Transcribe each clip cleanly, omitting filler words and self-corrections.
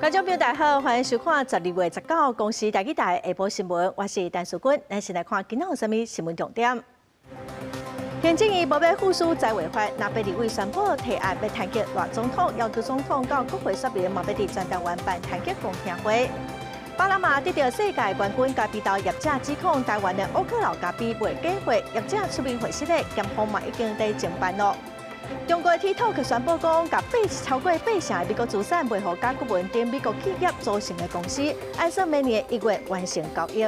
觀眾朋友大家好，歡迎收看12月19公視台語台下晡新聞，我是陳淑君。咱先來看今仔有啥物新聞重點。行政院無欲副署在違法，若欲立委宣布提案欲彈劾賴總統，要求總統到國會說明，嘛欲佇全台灣辦彈劾公聽會。巴拿馬得著世界冠軍咖啡豆業者指控台灣的烏克老咖啡賣假貨，業者出面回實的，檢方嘛已經佇偵辦囉。中國 TikTok 宣布講，共超過八成的美國資產賣予甲骨文等美國企業組成的公司，按算明年1月完成交易。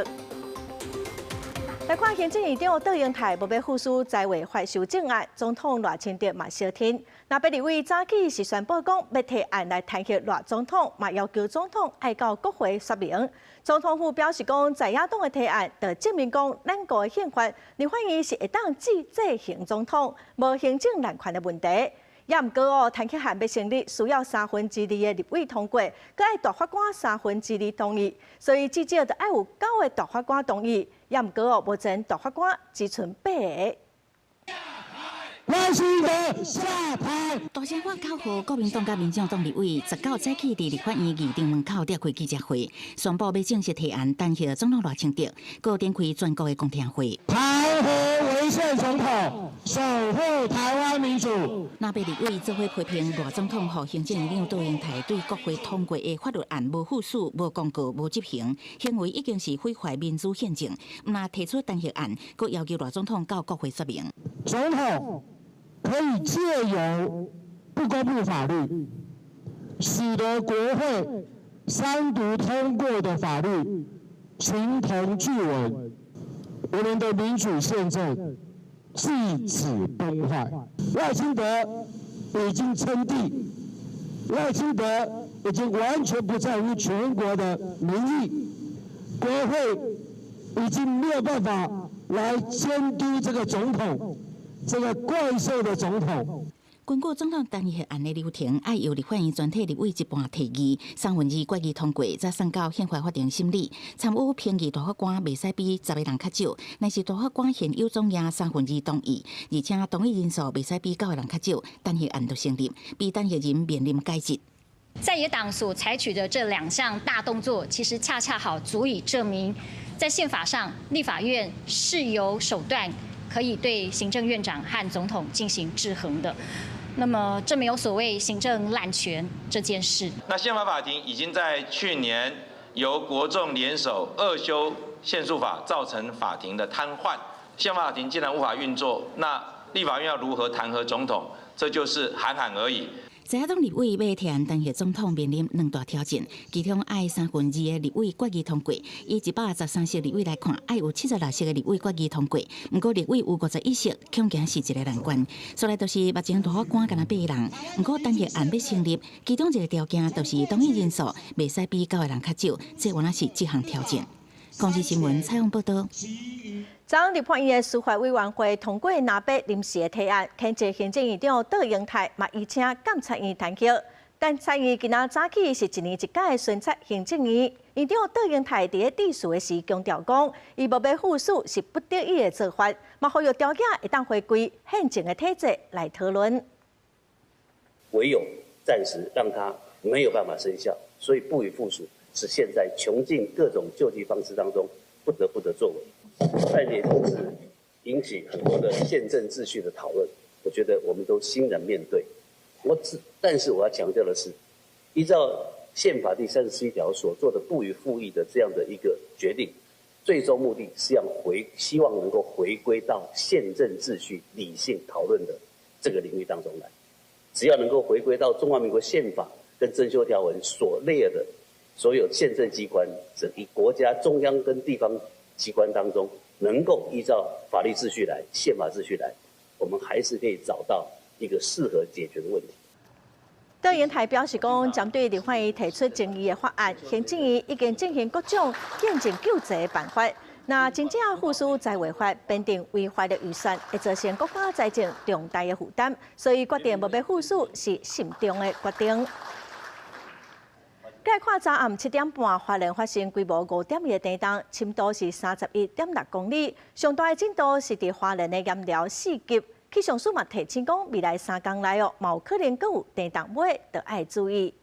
來看行政院長卓榮泰無欲副署在違法修正案，總統賴清德嘛相挺。若欲立委早起是宣布講，欲提案來彈劾賴總統，嘛要求總統愛到國會說明。總統府表示講，在野黨的提案，就證明講咱國的憲法，立法院是會當制衡總統，無行政濫權的問題。也毋過哦，彈劾案欲成立，需要三分之二的立委通過，閣愛大法官三分之二同意，所以至少著愛有九个大法官同意。也毋過哦，目前大法官只賰八个。賴清德下台。大聲喊口號，國民黨佮民進黨立委19早起佇立法院議場門口召開記者會，宣布欲正式提案彈劾總統賴清德，閣展開全國的公聽會。彈劾違憲總統，守護台灣民主。藍白立委做伙批評賴總統予行政院長卓榮泰對國會通過的法律案無副署、無公告、無執行，行為已經是毀壞民主憲政。毋但提出彈劾案，閣要求賴總統到國會說明。總統可以借由不公布法律，使得國會三讀通過的法律形同具文，我們的民主憲政至此崩壞。賴清德已經稱帝，賴清德已經完全不在乎全國的民意，國會已經沒有辦法來監督這個總統，這個怪獸的總統。根據總統彈劾案的流程，愛由立法院全體立委一半提議，三分之二決議通過，才送到憲法法庭審理。參與評議大法官袂使比10個人較少，若是大法官現有總額三分之二同意，而且同意人數袂使比九個人較少，彈劾案就成立，被彈劾人面臨解職。在野黨所採取的這兩項大動作，其實恰恰好足以證明，在憲法上，立法院是有手段可以對行政院長和總統進行制衡的。那麼，這沒有所謂行政濫權這件事。那憲法法庭已經在去年由國眾聯手惡修憲訴法，造成法庭的癱瘓。憲法法庭既然無法運作，那立法院要如何彈劾總統？這就是喊喊而已。在野黨立委欲提案彈劾總統，面臨兩大挑戰，其中愛三分之二的立委決議通過，以113席立委來看，愛有76席的立委決議通過。毋過立委有51席，恐驚是一個難關。所來就是目前大法官干焦八个人，毋過彈劾案欲成立，其中一個條件就是同意人數袂使比九個人較少，這原來是這項挑戰。公視新聞採訪報導。昨昏立法院的司法委員會通過藍白臨時的提案，譴責行政院長卓榮泰，嘛籲請監察院彈劾。監察院今仔早起是一年一屆的巡察行政院，院長卓榮泰佇咧致辭的時強調講，伊無欲副署是不得已的做法，嘛呼籲條件會當回歸憲政的體制來討論。唯有暫時讓它沒有辦法生效，所以不予副署是現在窮盡各種救濟方式當中不得不的作為。但也同時引起很多的憲政秩序的討論，我覺得我們都欣然面對。但是我要強調的是，依照憲法第37條所做的不予附議的這樣的一個決定，最終目的是要希望能夠回歸到憲政秩序理性討論的這個領域當中來。只要能夠回歸到中華民國憲法跟增修條文所列的所有憲政機關，整個國家中央跟地方機關當中，能夠依照法律秩序來、憲法秩序來，我們還是可以找到一個適合解決的問題。卓榮泰表示講，針對立法院提出爭議的法案，行政院已經進行各種憲政救濟的辦法。若真正副署在違法編訂違法的預算，會造成國家財政重大的負擔，所以決定無欲副署是慎重的決定。來看昨暗7點半，花蓮發生規模5.2的地動，深度是31.6公里，上大的震度是佇花蓮的鹽寮4級。氣象署嘛提醒講，未來3工內哦，嘛有可能閣有地動尾，著愛注意。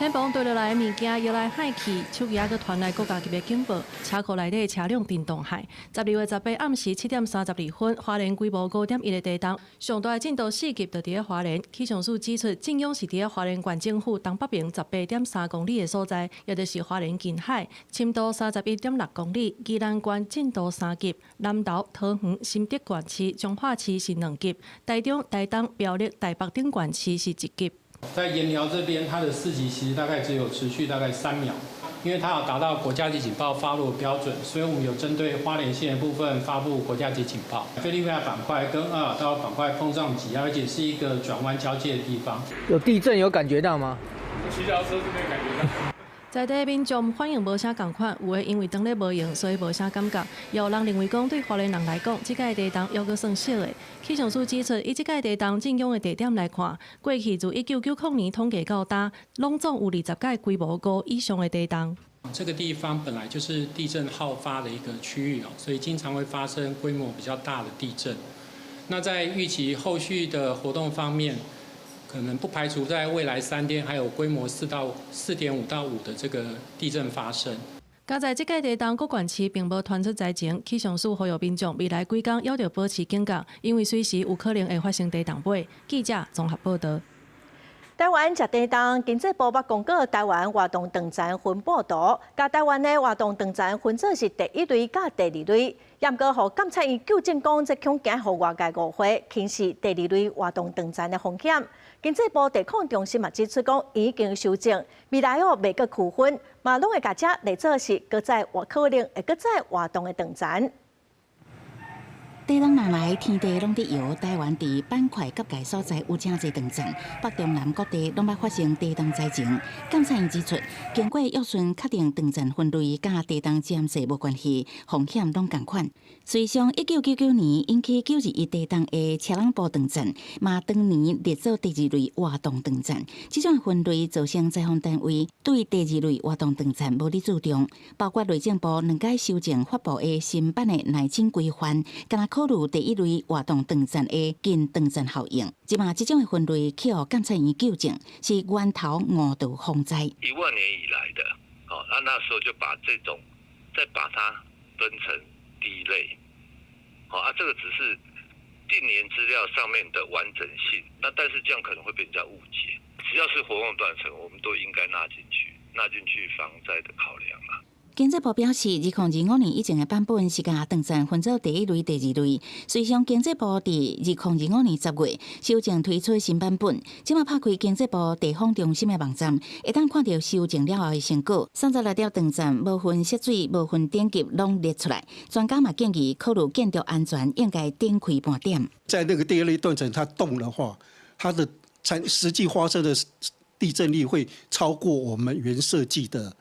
天崩坠落來的物件搖來海去，手機猶閣傳來國家級的警報，車庫內底車輛震動海。12月18暗時7點32分，花蓮規模5.1的地動，上大的震度4級，就佇咧花蓮。氣象署指出，震央是佇咧花蓮縣政府東北邊18.3公里的所在，也就是花蓮近海，深度31.6公里。宜蘭縣震度3級，南投、桃園、新竹縣市、彰化市是2級，台中、台東、苗栗、台北等縣市是1級。在鹽寮這邊，它的4級其實大概只有持續大概3秒，因為它有達到國家級警報發落標準，所以我們有針對花蓮縣的部分發布國家級警報。菲律賓海板塊跟厄爾大陸板塊碰撞擠壓，而且是一個轉彎交界的地方。有地震有感覺到嗎？我騎腳踏車是沒感覺到。在地民眾反應無啥仝款，有的因為當咧無閒，所以無啥感覺；也有人認為講，對花蓮人來講，這擺地動猶閣算小的。氣象署指出，以這擺地動震央的地點來看，過去自1990年統計到今，攏總有20屆規模5以上的地動。這個地方本來就是地震好發的一個區域哦，所以經常會發生規模比較大的地震。那在預期後續的活動方面，可能不排除在未來3天還有規模4到4.5到5的這個地震發生。佳哉這擺地動各縣市並無傳出災情，氣象署呼籲民眾未來幾工猶著保持警覺，因為隨時有可能會發生地動尾。記者綜合報道。台灣食地動，經濟部捌公告台灣活動斷層分布圖，共台灣的活動斷層分做是第一類佮第二類。毋過，予監察院糾正講，這恐驚予外界誤會，輕視第二類活動斷層的風險。經濟部地控中心嘛指出講，已經修正，未來哦袂閣區分，嘛攏會共這列做是閣再有可能會閣再活動的斷層。地動若來，天地攏佇搖。台灣佇板塊結界所在有誠濟斷層，北中南各地攏捌發生地動災情。監察院指出，經過約詢確定斷層分類佮地動潛勢無關係，風險攏仝款。隨上1999年引起9.21地動的車籠埔斷層，嘛當年列做第二類活動斷層。這種分類造成災防單位對第二類活動斷層無咧注重，包括內政部兩擺修正發布的新版的耐震規範，敢若考慮第一類活動斷層的近斷層效應。這馬這種的分類去予監察院糾正，是源頭誤導防災。 1萬年以來的，哦，那那時候就把這種再把它分成第一類，好啊，這個只是近年資料上面的完整性，那但是這樣可能會被人家誤解。只要是活動斷層，我們都應該納進去，納進去防災的考量啊。經濟部表示，2025年以前的版本是共斷層分做第一類、第二類。隨上經濟部佇2025年10月修正推出新版本，這馬拍開經濟部地方中心的網站，會當看著修正了後的成果。36條斷層無分涉水、無分等級，攏列出來。專家嘛建議考慮建築安全，應該頂開盤點。在那個第二類斷層，它動的話，它的產實際發生的地震力會超過我們原設計的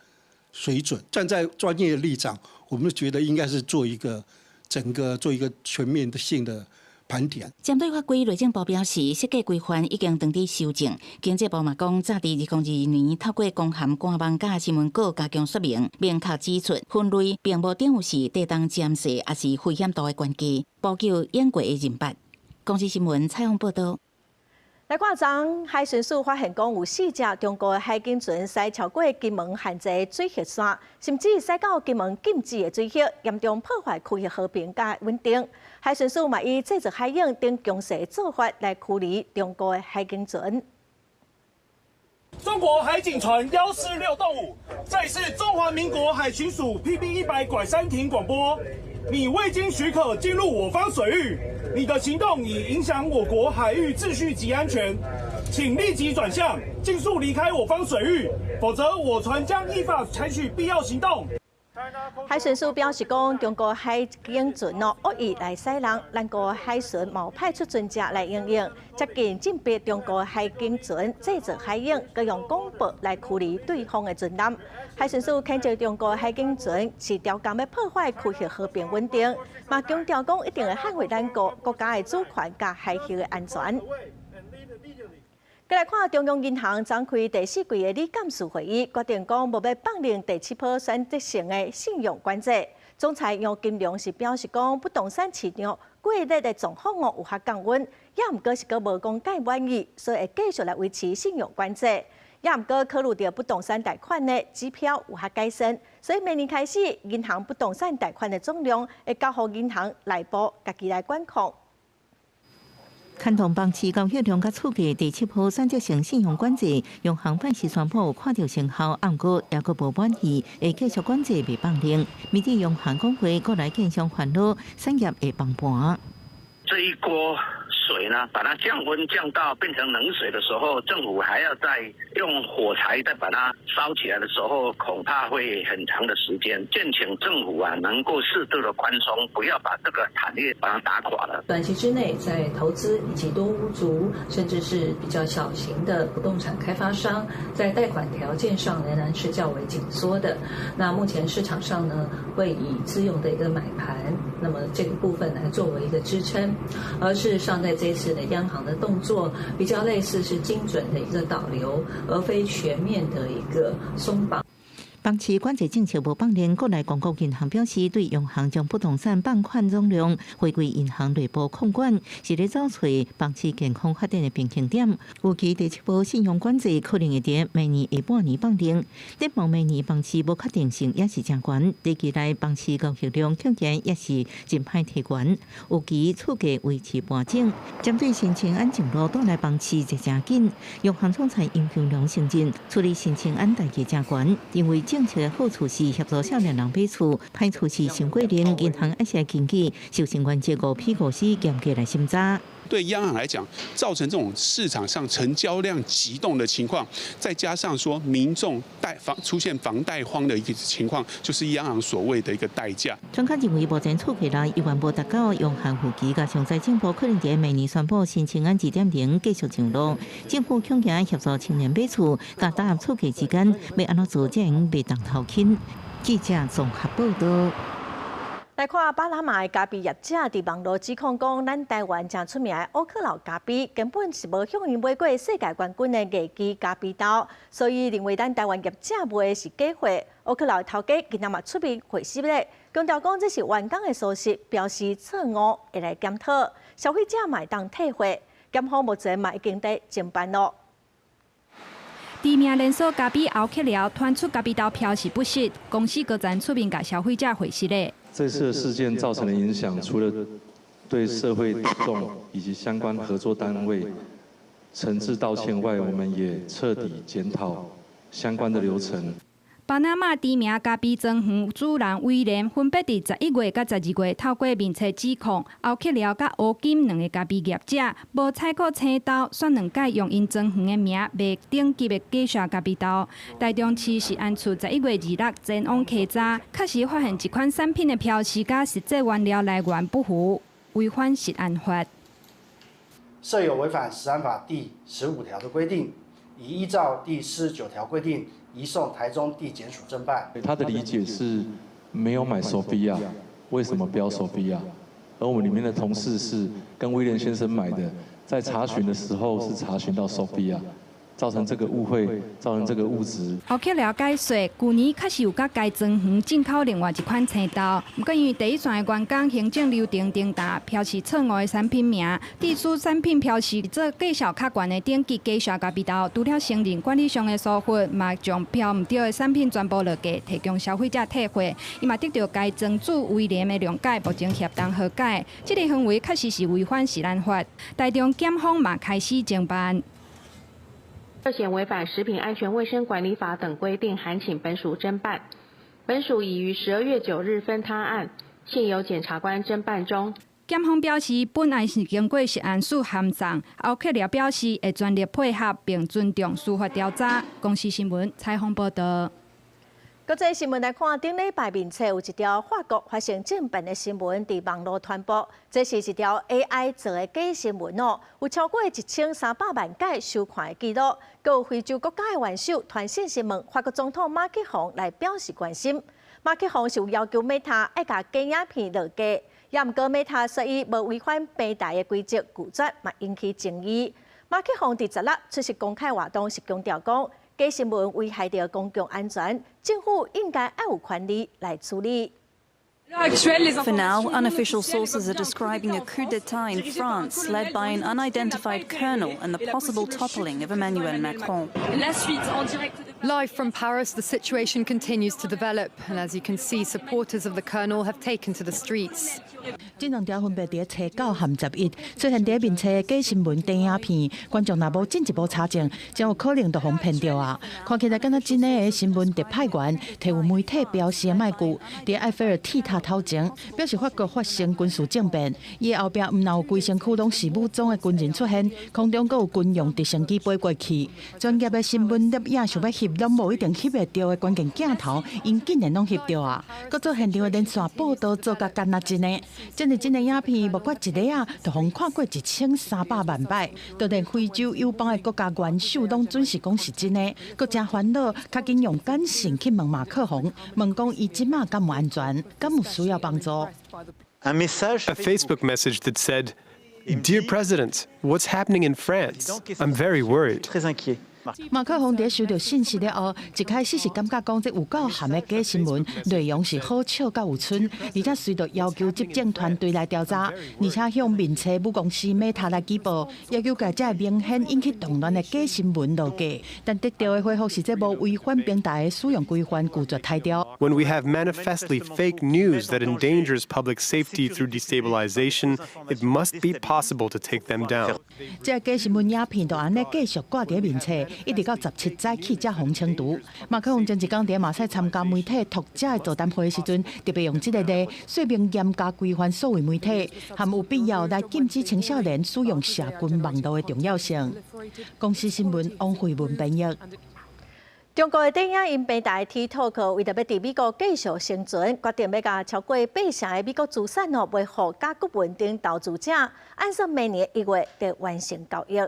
水準。站在專業的立場，我們覺得應該是做一個整個做一個全面的性的盤點。針對法規，內政部表示，設計規範已經當佇修正。經濟部嘛講，早佇2022年透過公函、官網佮新聞稿加強說明，明確指出分類並無等於是地動潛勢，抑是危險度的關係，補救演過的認捌。公視新聞採訪報導。來看昨海巡署發現講有四隻中國的海警船駛超過金門限制水域線，甚至駛到金門禁止的水域，嚴重破壞區域和平佮穩定。海巡署嘛以製造海湧等強勢做法來驅離中國的海警船。中國海警船146-5，這裡是中華民國海巡署 PB 100拐山艇廣播。你未經許可進入我方水域，你的行動已影響我國海域秩序及安全，請立即轉向，盡速離開我方水域，否則我船將依法採取必要行動。海巡署表示講，中國海警船哦惡意來駛人，咱國海巡嘛有派出船隻來因應，接近進逼中國海警船製造海湧，閣用廣播來驅離對方的船艦。海巡署譴責中國海警船是刁工欲破壞區域和平穩定，嘛強調講一定會捍衛咱國國家的主權佮海域的安全。閣來看中央銀行昨開第四季的理監事會議，決定講無欲放任第七波選擇性的信用管制。總裁楊金龍是表示講，不動產市場過熱的狀況哦有較降溫，也毋過是閣無講蓋滿意，所以會繼續來維持信用管制。也毋過考慮著不動產貸款的指標有較改善，所以明年開始，銀行不動產貸款的總量會交予銀行內部家己來管控。牽動房市交易量佮厝價第七波選擇性信用管制，央行拜四宣布看著成效，毋過猶閣無滿意，會繼續管制袂放任。面對央行講話，國內建商煩惱，產業會崩盤。這一鍋水呢，把它降溫降到變成冷水的時候，政府還要再用火柴再把它燒起來的時候，恐怕會很長的時間。建請政府啊，能夠適度的寬鬆，不要把這個產業把它打垮了。短期之內，在投資以及多屋族，甚至是比較小型的不動產開發商，在貸款條件上仍然是較為緊縮的。那目前市場上呢，會以自用的一個買盤，那麼這個部分來作為一個支撐。而事實上，在這次的央行的動作比較類似是精準的一個導流，而非全面的一個鬆綁。房市管制政策無放任，國內公股銀行表示，對央行將不動產放款總量回歸銀行內部控管，是咧找揣房市健康發展的平衡點。預期第七波信用管制可能會佇明年下半年放任。展望明年房市無確定性也是誠懸，短期內房市交易量恐驚也是真歹提懸。預期厝價維持盤整，針對新青安上路帶來房市熱誠緊，央行總裁楊金龍承認處理新青安代誌誠懸，認為政策的好處是協助少年人買厝，歹處是傷過龍，銀行愛是根據授信原則5P5C嚴格來審查。對央行來講，造成這種市場上成交量急動的情況，再加上說民眾貸房出現房貸荒的一個情況，就是央行所謂的一個代價。專家認為，目前厝價內猶原無達到央行預期，加上財政部可能佇明年宣布新青安2.0繼續上路，政府恐驚協助青年買厝，佮打壓厝價之間，欲按怎做才會袂當頭輕。記者綜合報道。來看巴拿馬的咖啡業者佇網路指控講，咱台灣誠出名的烏克勞咖啡根本是無向𪜶買過世界冠軍的藝妓咖啡豆，所以認為咱台灣業者賣的是假貨。烏克勞頭家今仔嘛出面回釋咧，強調講這是員工的疏失，表示錯誤會來檢討，消費者嘛會當退貨。檢方目前嘛已經佇偵辦囉。知名連鎖咖啡歐克勞傳出咖啡豆標示不實，公司高層出面共消費者回釋咧。這次的事件造成的影響，除了對社會大眾以及相關合作單位誠摯道歉外，我們也徹底檢討相關的流程。巴拿馬知名咖啡莊園主人威廉分別佇11月佮12月透過面冊指控歐克勞佮烏金兩個咖啡業者無採購青豆，煞兩擺用𪜶莊園的名賣頂級的假ရှာ咖啡豆。台中市食安處11月26前往稽查，確實發現一款產品的標示佮實際原料來源不符，違反食安法。設有違反食安法第15條的規定，已依照第49條規定，移送台中地檢署偵辦。他的理解是沒有買索菲亞，為什麼標索菲亞？而我們裡面的同事是跟威廉先生買的，在查詢的時候是查詢到索菲亞，造成這個誤會，造成這個誤植。後克了解說，舊年確實有佮該莊園進口另外一款青豆，毋過因為第一線的員工行政流程重疊，標示錯誤的產品名，致使產品標示做價數較懸的頂級假ရှာ咖啡豆，除了承認管理上的疏忽，嘛將標毋對的產品全部落架，提供消費者退貨。伊嘛得著該莊主威廉的諒解，目前協同和解。這个行為確實是違反食安法，台中檢方嘛開始偵辦。涉嫌違反食品安全衛生管理法等規定，函請本署偵辦。本署已於12月9日分他案，現由檢察官偵辦中。檢方表示，本案是經過食安署函送，歐克勞表示會全力配合並尊重司法調查。公視新聞採訪報道。國際新聞來看，頂禮拜面冊有一條法國發生政變的新聞佇網路傳播，這是一條 AI 做的假新聞哦，有超過1300萬改收看的記錄，閣有非洲國家的元首傳訊息問法國總統馬克宏來表示關心。馬克宏是有要求 Meta 愛共假影片落架，也毋過 Meta 說伊無違反平台的規則，拒絕嘛引起爭議。馬克宏佇16出席公開活動時強調講，假新聞危害著公共安全，政府應該愛有權利來處理。For now, unofficial sources are describing a coup d'etat in France led by an unidentified colonel and the possible toppling of Emmanuel Macron. Live from Paris, the situation continues to develop, and as you can see, supporters of the colonel have taken to the streets. 這兩條分別佇初九和11出現佇面冊的假新聞電影片，觀眾若無進一步查證，真有可能就予騙著啊！看起來敢若真的新聞特派員，提有媒體標示的麥具，佇埃菲爾鐵塔頭前，表示法國發生軍事政變。伊的後壁毋但有規身軀攏是武裝的軍人出現，空中閣有軍用直升機飛過去。專業的新聞攝影想欲翕，攏無一定翕會著的關鍵鏡頭，𪜶竟然攏翕著啊！閣做現場的連線報道做甲敢若真的。真是這个影片，無過一禮仔，就予看過1300萬擺，就連非洲友邦的國家元首攏準是講是真的，閣誠煩惱，較緊用簡訊去問馬克宏，問講伊這馬敢有安全，敢有需要幫助。 A Facebook message that said, "Dear President, what's happening in France? I'm very worried." 馬克宏佇收著信息了後，一開始是感覺講這有夠譀的假新聞內容是好笑佮有賰，而且隨著要求執政團隊來調查，而且向面冊母公司 Meta 來舉報，要求共這明顯引起動亂的假新聞落架。但得著的回覆是這無違反平台的使用規範，拒絕刣掉。 When we have manifestly fake news that endangers public safety through destabilization, it must be possible to take them down. 這个假新聞影片就按呢繼續掛佇面冊，一直到17早起才予清除。馬克宏前一工佇馬賽參加媒體讀者的座談會的時陣，特別用這个例說明嚴格規範數位媒體，含有必要來禁止青少年使用社群網路的重要性。公視新聞王慧文編譯。中國的短影音平台 TikTok 為著欲佇美國繼續生存，決定欲共超過八成的美國資產哦賣予甲骨文頂投資者，按算明年1月就完成交易。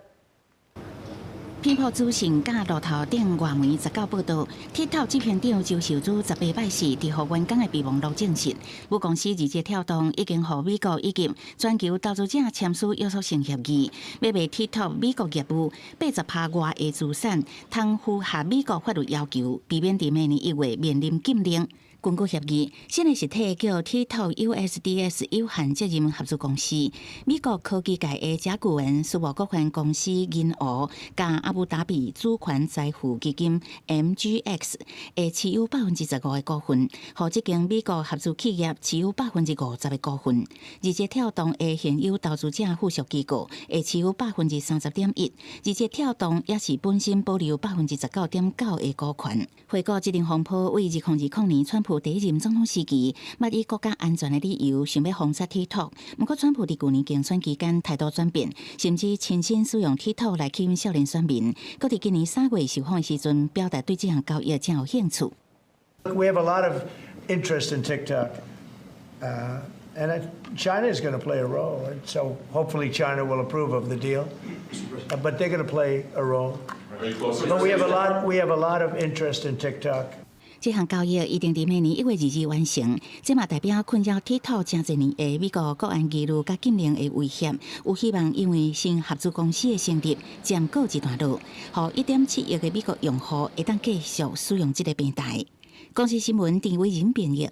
彭博資訊佮路透等外媒19報道，TikTok 執行長周受資18拜四佇予員工的備忘錄證實，母公司字節跳動已經予美國以及全球投資者簽署約束性協議，欲賣 TikTok 美國業務80%外的資產，通符合美國法律要求，避免佇明年1月面臨禁令。根據協議，新的實體叫 TikTok USDS 有限責任合資公司，美國科技界的甲骨文私募股權公司銀湖，佮阿布達比主權財富基金 MGX 會持有15%的股份，予這間美國合資企業持有50%的股份。字節跳動的現有投資者附屬機構會持有30.1%，字節跳動也是本身保留19.9%的股權。回顧這場風波，為2020年川普第一任總統時期，捌以國家安全的理由想欲封殺 TikTok。毋過，川普佇舊年競選期間態度轉變，甚至親身使用 TikTok 來吸引少年選民。閣佇今年3月受訪的時陣，表達對這項交易誠有興趣。 We have a lot of interest in TikTok, and China is going to play a role. And so hopefully China will approve of the deal, but they're going to play a role. But we have a lot of interest in TikTok. 這項交易一定佇明年1月2日完成，這嘛代表困擾 TikTok 誠濟年的美國國安疑慮佮禁令的威脅，有希望因為新合資公司的成立，暫告一段落，予1.7億个美國用戶會當繼續使用這个平台。公視新聞陳偉仁編譯。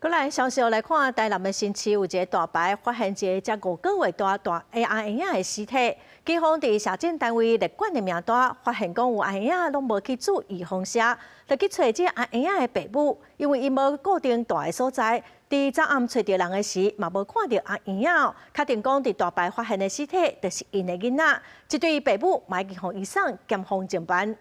過來消息來看，台南的新市有一个大牌發現一个才5個月大大阿嬰仔的屍體，警方佇社政單位列管的名單，發現講有阿嬰仔攏無去注預防射，就去揣這阿嬰仔的爸母，因為伊無固定蹛的所在，佇昨暗揣著人的時，嘛無看著阿嬰仔，確定講佇大牌發現的屍體就是𪜶的囡仔，這對爸母嘛已經予移送檢方偵辦。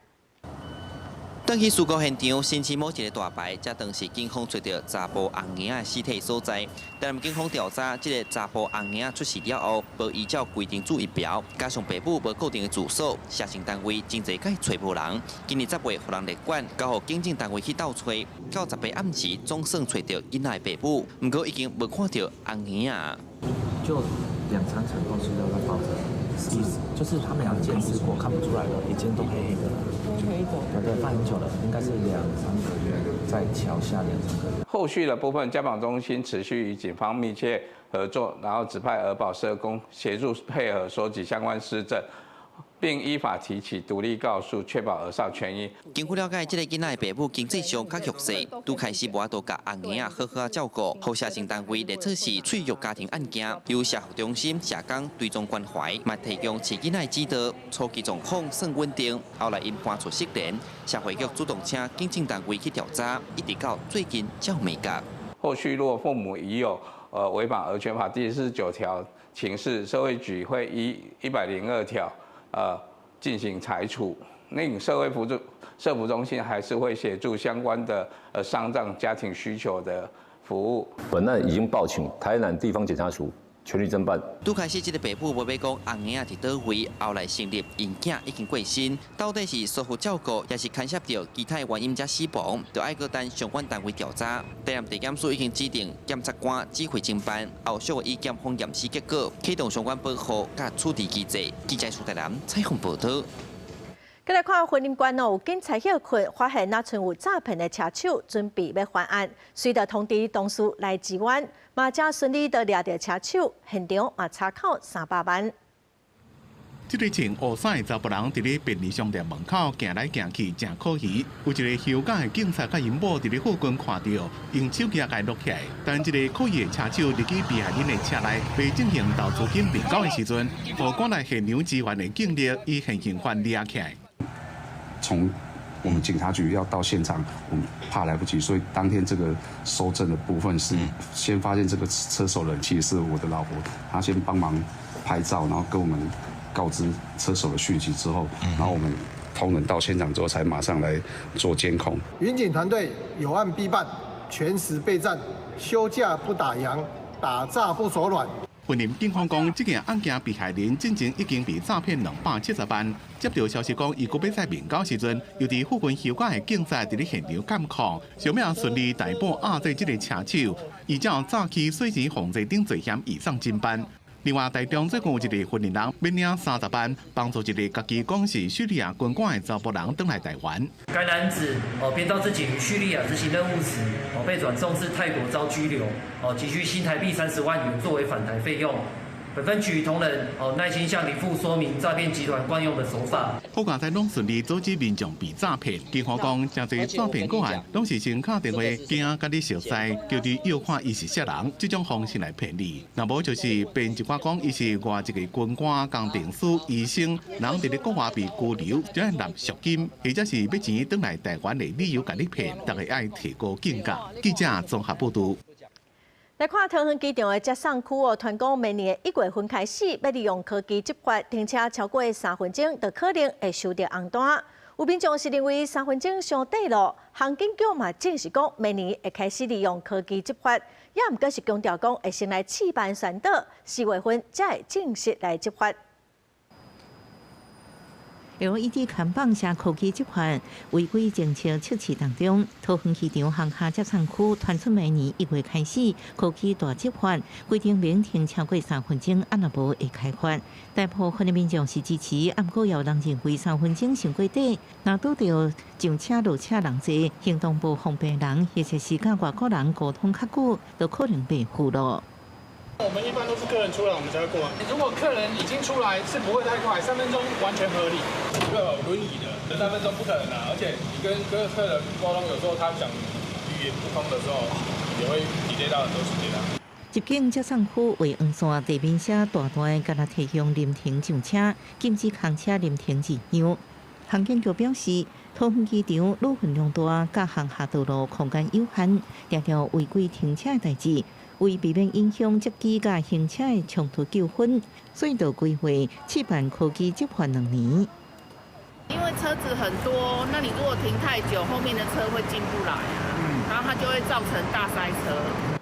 轉去事故現場，新市某一个大牌，才當時警方揣著查埔紅嬰仔的屍體所在。台南警方調查，這个查埔紅嬰仔出世了後，無依照規定注疫苗，加上爸母無固定的住所，社政單位真濟擺揣無人。今年10月，予人列管，交予警政單位去鬥揣，到18暗時總算揣著囡仔的爸母，毋過已經無看著紅嬰仔。就兩三層都是要包著，意思就是他們有鑑識過，看不出來了，已經都黑黑的了。黑的。對對，放很久了，應該是兩三個月，在橋下兩三個月。後續的部分，家訪中心持續與警方密切合作，然後指派兒保社工協助配合收集相關屍證，並依法提起獨立告訴，確保兒少權益。根據了解，這个囡仔的爸母經濟上較弱勢，拄開始無法度共紅嬰仔好好照顧，予社政單位列做是脆弱家庭案件，由社福中心社工追蹤關懷，嘛提供飼囡仔指導，初期狀況算穩定，後來𪜶搬出失聯，社會局主動請警政單位去調查，一直到最近才有眉角。後續若父母已有違反兒權法第49條情事，社會局會依102條。進行裁處，那社會輔助社福中心還是會協助相關的喪葬家庭需求的服務。本案已經報請台南地方檢察署全力偵辦。拄開始，這个爸母無欲講紅嬰仔佇佗位，後來承認𪜶囝已經過身，到底是疏忽照顧，抑是牽涉著其他原因才死亡，就愛閣等相關單位調查。台南地檢署已經指定檢察官指揮偵辦，後續會以檢方驗屍結果啟動相關保護佮處置機制。記者蘇台南採訪報導。閣來看雲林縣哦，有警察歇睏，發現若賰有詐騙的車手準備欲犯案，隨著通知同事來支援，嘛誠順利的掠著車手，現場嘛查扣300萬。這个穿烏衫的查埔人佇咧便利商店門口行來行去，誠可疑。有一个休假的警察佮𪜶某佇咧附近看著，用手機共錄起來。當這个可疑的車手入去被害人的車內，欲進行投資金面交的時陣，予趕來現場支援的警力以現行犯掠起來。從我們警察局要到現場，我們怕來不及，所以當天這個搜證的部分是先發現這個車手人，其實是我的老婆，她先幫忙拍照，然後跟我們告知車手的訊息之後，然後我們同仁到現場之後，才馬上來做監控。雲警團隊有案必辦，全時備戰，休假不打烊，打詐不手軟。雲林警方講，這件案件被害人進前已經被詐騙270萬。接著消息講，伊閣欲再面交時陣，又佇附近休假的警察佇咧現場監控，小尾順利逮捕押制這个車手，依照詐欺、洗錢防罪等罪嫌移送偵辦。另外，台中最近有一个雲林人欲領30萬，幫助一个家己講是敘利亞軍官的查埔人轉來台灣。該男子編造自己於敘利亞執行任務時，被轉送至泰國遭拘留，急需新台幣30萬元作為返台費用。本分局同仁耐心向林父說明詐騙集團慣用的手法。好佳哉攏順利阻止民眾被詐騙。警方講，誠濟詐騙個案攏是先敲電話驚共你熟似，叫你臆看伊是啥人，這種方式來騙你。若無就是編一寡講伊是外籍的軍官、工程師、醫生，人佇咧國外被拘留，就愛納贖金，或者是欲錢轉來台灣的理由共你騙，大家愛提高警覺。記者綜合報導。來看桃園機場的接送區哦，傳講明年1月份開始，欲利用科技執法，停車超過3分鐘，就可能會收著紅單。有民眾是認為3分鐘傷短咯，航警局嘛證實講，明年會開始利用科技執法，也毋過是強調講會先來試辦宣導，4月份才會正式來執法。 LED 看板寫科技執法違規政策測試當中，桃園機場航廈接送區傳出明年1月開始科技大執法，規定免停超過3分鐘，按若無會開罰。大部分的民眾是支持，毋過也有人認為3分鐘傷過短，若拄著上車落車人濟，行動無方便人，或者是佮外國人溝通較久，都可能被俘囉。我們一般都是客人出來，我們才會過。如果客人已經出來，是不會太快，3分鐘完全合理。一個輪椅的，3分鐘不可能啊！而且你跟客人溝通，有時候他講語言不通的時候，也會 delay 到很多時間啊。入境接送區畫黃線，地面寫大大的，敢若提醒臨停上車，禁止空車臨停入讓。航警局表示，桃園機場旅客量大，佮航廈道路空間有限，定定違規停車的代誌。為避免影響接機佮行車的衝突糾紛，所以就規劃試辦科技執法2年。因為車子很多，那你如果停太久，後面的車會進不來啊，然後它就會造成大塞車。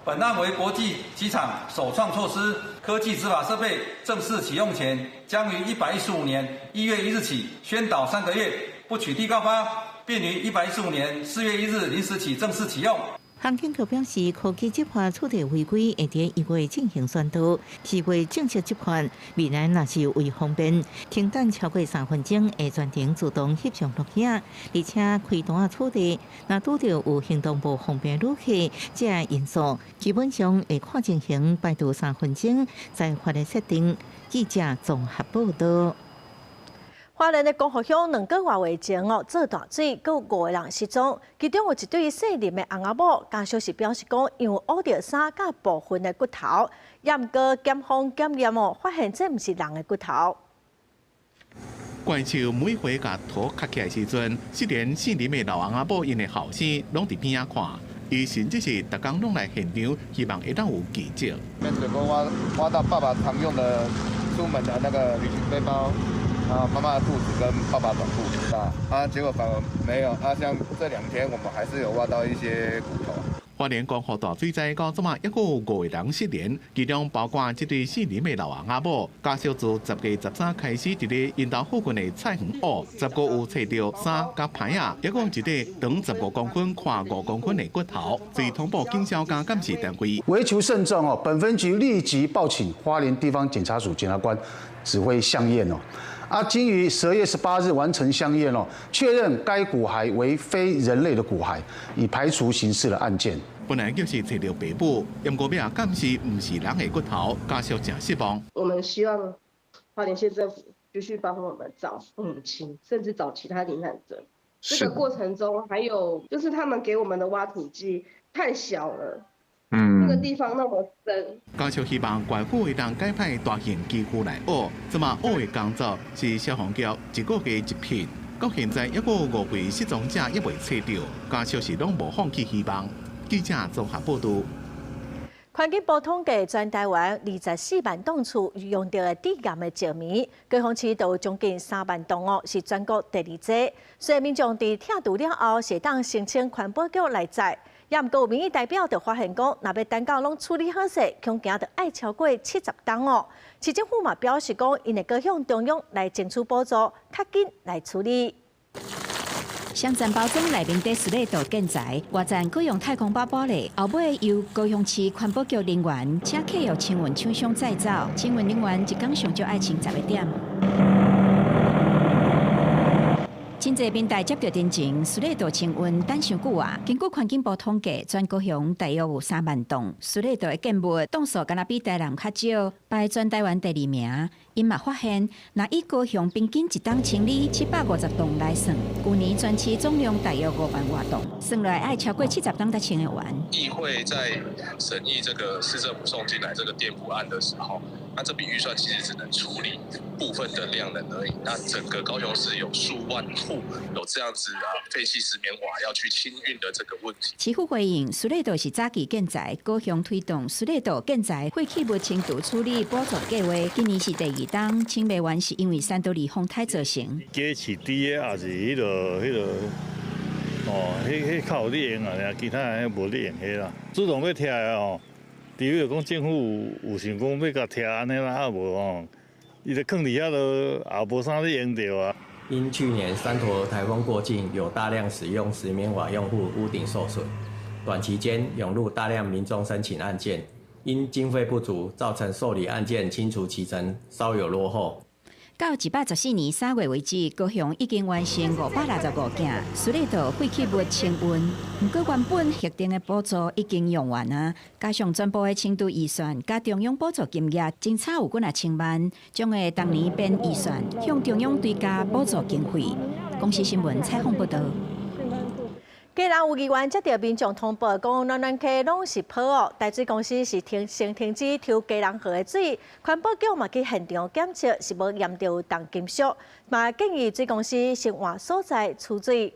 本案為國際機場首創措施，科技執法設備正式啟用前，將於115年1月1日起宣導3個月，不取締告發，並於115年4月1日0時起正式啟用。航警局表示，科技執法取締違規，會佇1月進行宣導，4月正式執法。未來若是為方便，停等超過3分鐘，會全程自動翕相錄影，而且開單取締。若拄著有行動無方便旅客，這个因素基本上會看情形排除3分鐘裁罰的設定。記者綜合報導。花蓮的光復鄉兩個外月前哦，做大水，閣有五個人失蹤，其中有一對姓林的翁仔某，家屬是表示講，𪜶有挖著衫佮部分的骨頭，也毋過檢方檢驗哦，發現這毋是人的骨頭。怪獸每回共土崁起來時陣，失聯姓林的老翁仔某𪜶的後生攏佇邊仔看，伊甚至是逐工攏來現場，希望會當有奇蹟。面水溝挖挖到爸爸常用的出門的那個旅行背包。啊，媽媽的褲子跟爸爸短褲，啊，啊，結果反而沒有。啊，像這兩天我們還是有挖到一些骨頭。花蓮光復大水災到這馬抑閣有五個人失聯，其中包括這對姓林的老翁仔某。家屬自10月13開始，佇咧𪜶兜附近的菜園挖，15有揣著衫佮牌仔，抑閣有一塊長15公分、寬5公分的骨頭，隨通報警消佮鑑識單位。為求慎重哦，本分局立即報請花蓮地方檢察署檢察官指揮相驗哦。啊，經於12月18日完成相驗哦，確認該骨骸為非人類的骨骸，已排除刑事的案件。本來就是揣著爸母，毋過尾仔鑑識毋是人的骨頭，家屬誠失望。我們希望花蓮縣政府繼續幫我們找父母親，甚至找其他罹難者。這個過程中，還有就是他們給我們的挖土機太小了。那個地方那麼深。家屬希望縣府會當改派大型機具來挖，這馬挖的工作是消防局一個月一片，到現在抑閣有五位失蹤者猶未揣著，家屬是攏無放棄希望。記者綜合報導。環境部統計，全台灣24萬棟厝用著的致癌的石棉，高雄市就有將近3萬棟哦，是全國第二濟。所以民眾佇拆除了後，是會當申請環保局來載。也毋過有民意代表就發現講，若欲等到攏處理好勢，恐驚著愛超過70冬哦。市政府嘛表示講，𪜶會閣向中央來爭取補助，較緊來處理。雙層包裝內面底斯禮道建材，外層閣用太空包包咧，後尾由高雄市環保局人員請客約清運廠商載走，清運人員一工上少愛清10個點。真濟民代接著陳情，斯禮道清運等傷久啊。根據環境部統計，全高雄大約有3萬棟斯禮道的建物，棟數敢若比台南較少，排全台灣第二名。𪜶嘛發現，若以高雄平均一冬清理750棟來算，舊年全市總量大約5萬外棟，算落來愛超過70冬才清會完。議會在審議這個市政府送進來這個墊補案的時候，那這筆預算其實只能處理部分的量能而已。那整個高雄市有數萬戶有這樣子啊廢棄石棉瓦要去清運的這個問題。市府回應，斯禮道是早期建材，高雄推動斯禮道建材廢棄物清除處理補助計劃，今年是第二冬，清袂完是因為三多利風颱造成。雞飼豬的，抑是彼個，哦，彼較有咧用啊，其他人無咧用彼啦。主動欲拆的哦，除非講政府有想講欲共拆按呢啦，啊無哦，伊就囥佇遐就也無啥咧用著啊。因去年三陀颱風過境，有大量使用石棉瓦用戶屋頂受損，短期間湧入大量民眾申請案件，因經費不足，造成受理案件清除期程稍有落後。到114年3月為止，高雄已經完成565件斯禮道廢棄物清運。毋過原本核定的補助已經用完啊，加上全部的清除預算，佮中央補助金額，僅差有幾若千萬，將會當年編預算向中央追加補助經費。公視新聞採訪報導。基隆有議員接著民眾通報，講暖暖溪攏是泡哦，台水公司是停先停止抽基隆河的水，環保局嘛去現場檢測，是無驗著重金屬，嘛建議水公司先換所在取水。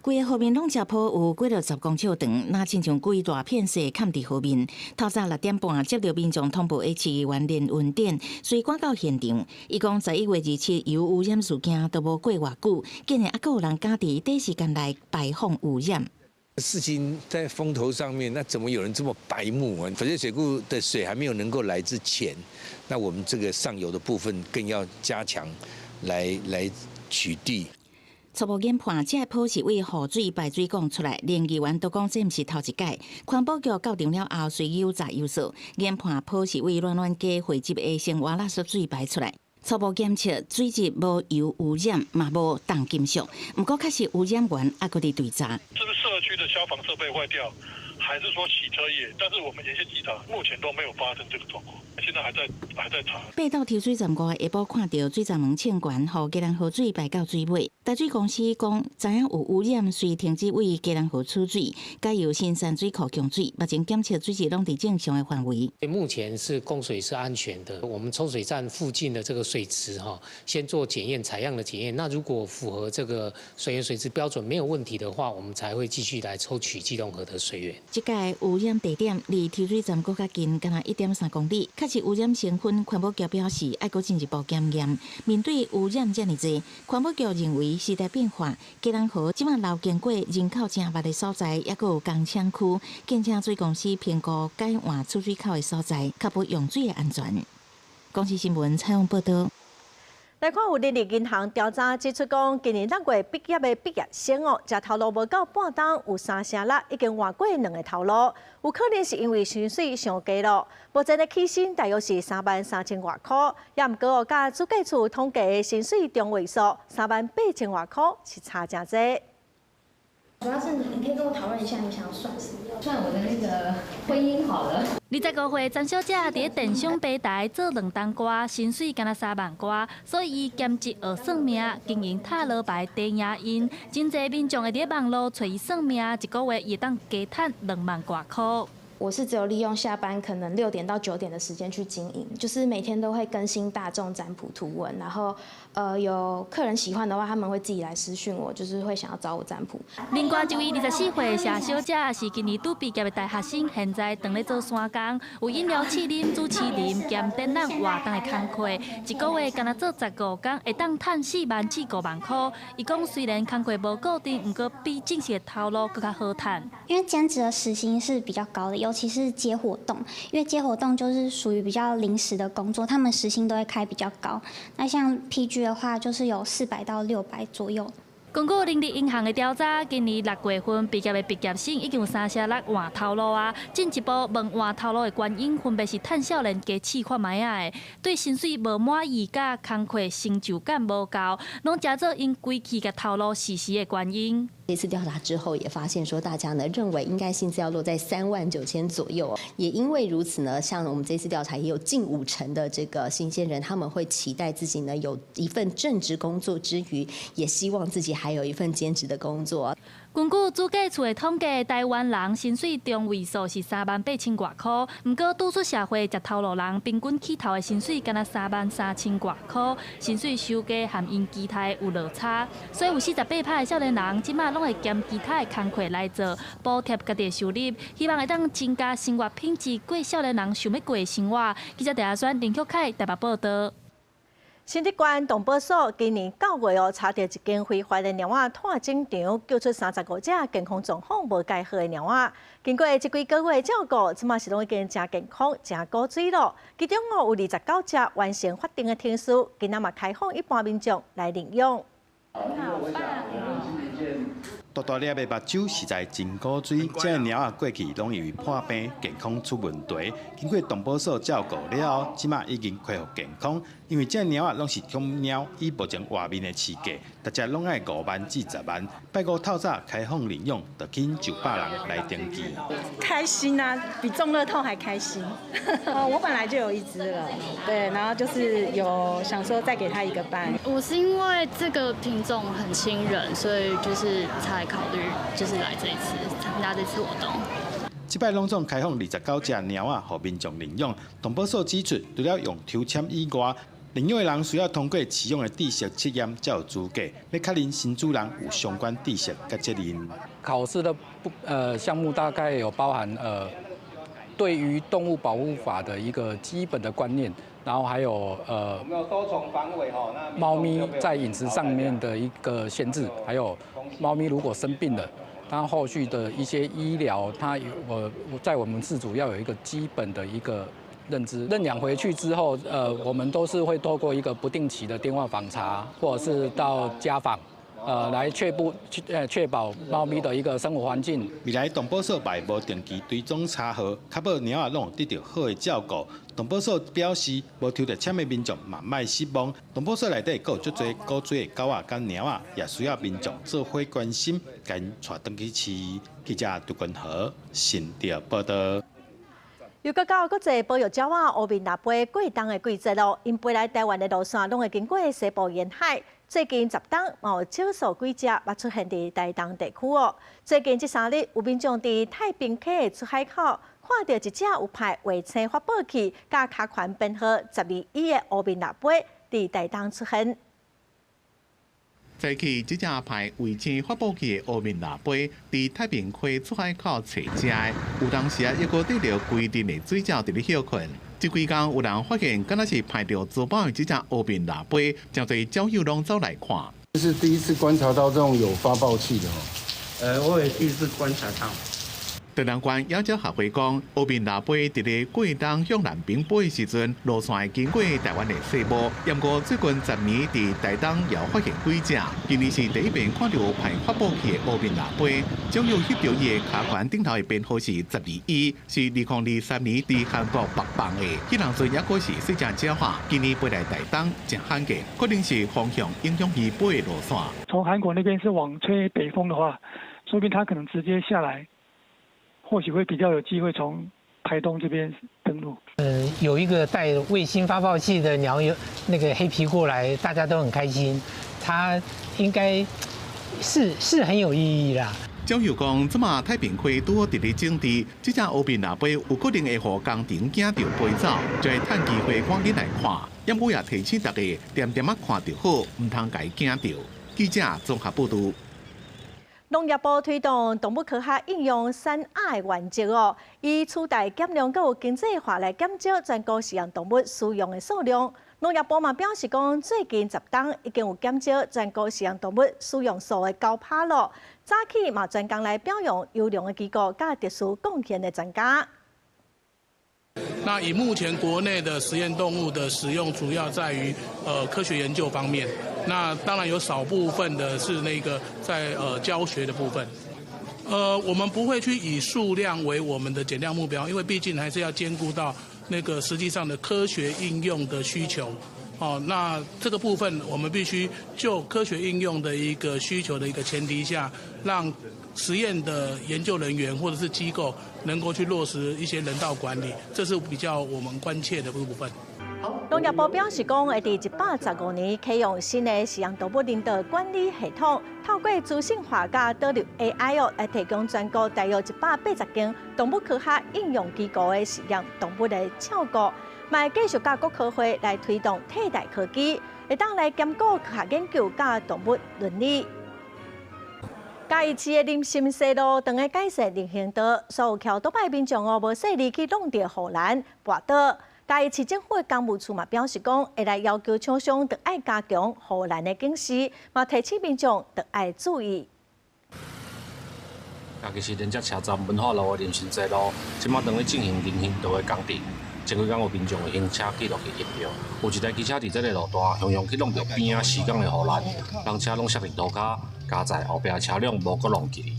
規个河面攏遮泡有幾落十公尺長，若親像規大片雪崁佇河面。透早6點半接著民眾通報的市議員連雲典，隨趕到現場。伊講11月27油污染事件都無過偌久，竟然猶閣有人敢佇短時間內排放污染。事情在風頭上面，那怎麼有人這麼白目啊？翡翠水庫的水還沒有能夠來之前，那我們這個上游的部分更要加強來取締。初步研判，這个泡是對雨水排水管出來，連議員都講這毋是頭一擺。環保局到場了後，隨有查有數，研判泡是對暖暖溪匯集的生活垃圾水排出來。初步檢測水質無油污染，嘛無重金屬。毋過確實污染源猶閣佇追查。這是社區的消防設備壞掉，還是說洗車業？但是我們沿線稽查目前都沒有發生這個狀況。現在還在查。爬到抽水站外，下晡看著水閘門衝懸，予基隆河水排到水尾。台水公司講，知影有污染，遂停止對基隆河取水，改由新山水庫供水。目前檢測水質攏佇正常的範圍。目前是供水是安全的。我們抽水站附近的這個水質哈，先做檢驗採樣的檢驗。那如果符合這個水源水質標準沒有問題的話，我們才會繼續來抽取基隆河的水源。這個污染地點離抽水站閣較近，干焦1.3公里。確實污染成分，環保局表示愛閣進一步檢驗。面對污染遮爾濟，環保局認為時代變化，基隆河這馬流經過人口誠密的所在，抑閣有工廠區，建請水公司評估改換出水口的所在，確保用水的安全。公視新聞採訪報導。來看有人力銀行調查指出，講今年6月畢業的畢業生哦，食頭路無夠半冬，有36%已經換過兩个頭路，有可能是因為薪水傷低咯。目前的起薪大約是3萬3千外箍，也毋過哦，佮主計處統計的薪水中位數3萬8千外箍是差誠濟。主要是你，你可以跟我討論一下，你想要算什麼？算我的那個婚姻好了。25歲曾小姐佇電商平台做兩冬外，薪水干焦3萬外，所以伊兼職學算命，經營塔羅牌地影音。真濟民眾會佇網路揣伊算命，一個月會當加賺2萬外箍。我是只有利用下班可能6點到9點的時間去經營，就是每天都會更新大眾占卜圖文，然後有客人喜歡的話，他們會自己來私訊我，就是會想要找我占卜。另外一位24歲謝小姐是今年拄畢業的大學生，現在當咧做山工，有飲料試啉、主持人兼展覽活動的工課，一個月干焦做15工，會當賺4萬至5萬箍。伊講雖然工課無固定，毋過比正式的頭路閣較好趁。因為兼職的時薪是比較高的，尤其是接活動，因為接活動就是屬於比較臨時的工作，他們時薪都會開比較高。那像 PG 的話，就是有400到600左右。根據人力銀行的調查，今年6月份畢業的畢業生已經有36%換頭路啊。進一步問換頭路的原因，分別是趁少年加試看覓仔的，對薪水無滿意，佮工課成就感無夠，攏成做𪜶歸去共頭路辭職的原因。這次調查之後，也發現說，大家呢認為應該薪資要落在3萬9千左右。也因為如此呢，像我們這次調查也有近5成的這個新鮮人，他們會期待自己呢有一份正職工作之餘，也希望自己還有一份兼職的工作。根據主計處的統計，台灣人薪水中位數是3萬8千外箍，毋過拄出社會食頭路人平均起頭的薪水干焦3萬3千外箍，薪水收低和𪜶期待有落差，所以有48%的少年人這馬攏會兼其他的工課來做補貼家己的收入，希望會當增加生活品質，過少年人想欲過的生活。記者鄭阿選、林旭凱台北報導。新竹縣動保所今年9月哦，查著一間非法的貓仔湠種場，救出35隻健康狀況無蓋好的貓仔。經過這幾個月的照顧，這馬是攏已經誠健康、誠古錐囉。其中哦有29隻完成法定的程序，今仔嘛開放一般民眾來領養。大大粒的目睭實在真古錐，這个貓仔過去攏因為破病健康出問題，經過動保所照顧了後，這馬已經恢復健康。因為這个貓仔攏是寵貓，以目前外面的市價，逐隻攏愛5萬至10萬。拜五透早開放領養，就吸引上百人來登記。開心啊，比中樂透還開心。我本來就有一隻了，對，然後就是有想說再給他一個伴。我是因為這個品種很親人，所以就是才考慮就是來這一次參加這次活動。這擺攏總開放29隻貓仔，予民眾領養。動保所指出，除了用抽籤以外，領養的人需要通過飼養的知識測驗才有資格，欲確認新主人有相關知識佮責任。考試的不項目大概有包含對於動物保護法的一個基本的觀念，然後還有貓咪在飲食上面的一個限制，還有貓咪如果生病了，它後續的一些醫療，它有在我們飼主要有一個基本的一個認知。認養回去之後，我們都是會透過一個不定期的電話訪查，或者是到家訪，來確保貓咪的一個生活環境。未來動保所會無定期追蹤查核，確保貓仔攏有得著好的照顧。動保所表示，無抽著籤的民眾嘛莫失望。動保所內底閣有足濟古錐的狗仔佮貓仔，也需要民眾做伙關心，共𪜶帶轉去飼。記者杜根和新竹報導。又閣到國際保育鳥仔烏面鷸飛過冬的季節囉，𪜶飛來台灣的路線攏會經過西部沿海。最近十冬嘛有少數幾隻捌出現佇台東地區哦。最近這3日有民眾佇太平溪的出海口看著一隻有派衛星發報器佮跤環編號12E 的烏面鷸飛佇台東出現。早起，這隻派衛星發報器的烏面鷸飛，佇太平溪出海口揣食的，有當時啊，猶閣綴著規陣的水鳥佇咧歇睏。這幾工有人發現，敢若是派著珠寶的這隻烏面鷸飛，誠濟鳥友攏走來看。這是第一次觀察到這種有發報器的哦。我也第一次觀察到。台南縣野鳥學會講，烏面鷸飛佇咧過冬向南邊飛的時陣，路線會經過台灣的西部。毋過最近10年佇台東也發現幾隻，今年是第一遍看著有派發報器的烏面鷸飛。鳥友翕著伊的跤環頂頭的編號是12E，是2023年佇韓國北放的。彼當陣猶閣是細隻鳥仔，今年飛來台東誠罕見，可能是風向影響伊飛的路線。從韓國那邊是往吹北風的話，說不定它可能直接下來。或許會比較有機會從台東這邊登陸。有一個帶衛星發報器的鳥有那個黑皮過來，大家都很開心。它應該是很有意義啦。鳥友講，這馬太平溪拄好佇咧整治，這隻烏面鷸飛有可能會予工程驚著飛走，就會趁機會趕緊來看。毋過也提醒大家，恬恬仔看就好，毋通共伊驚著。記者綜合報導。農業部推動動物科學應用3R 原則哦，以取代減量閣有經濟化來減少全國飼養動物使用的數量。農業部嘛表示講，最近10冬已經有減少全國飼養動物使用數的9%囉。早起嘛專工來表揚優良的機構佮特殊貢獻的專家。那以目前國內的實驗動物的使用，主要在於科學研究方面。那當然有少部分的是那個在教學的部分。我們不會去以數量為我們的減量目標，因為畢竟還是要兼顧到那個實際上的科學應用的需求。哦，那這個部分我們必須就科學應用的一個需求的一個前提下，讓實驗的研究人員或者是機構能夠去落實一些人道管理，這是比較我們關切的部分。農業部表示講，會佇115年啟用新的飼養動物人道管理系統，透過資訊化佮導入 AI 哦，來提供全國大約180間動物科學應用機構的飼養動物的照顧，嘛會繼續佮國科會來推動替代科技，會當來兼顧科學研究佮動物倫理。嘉義市的林森西路，當咧改善人行道，所有騎桌仔的民眾哦，無細膩去挵著護欄跋倒。嘉義市政府的工務處嘛表示講，會來要求廠商著愛加強護欄的警示，嘛提醒民眾著愛注意。嘉義市連接車站文化路的林森西路，這馬當咧進行人行道的工程。前幾工有民眾行車記錄器翕著，有一台機車佇這个路段，雄雄去挵著邊仔施工的護欄，人車攏摔佇塗跤，佳哉後壁車輛無閣挵去。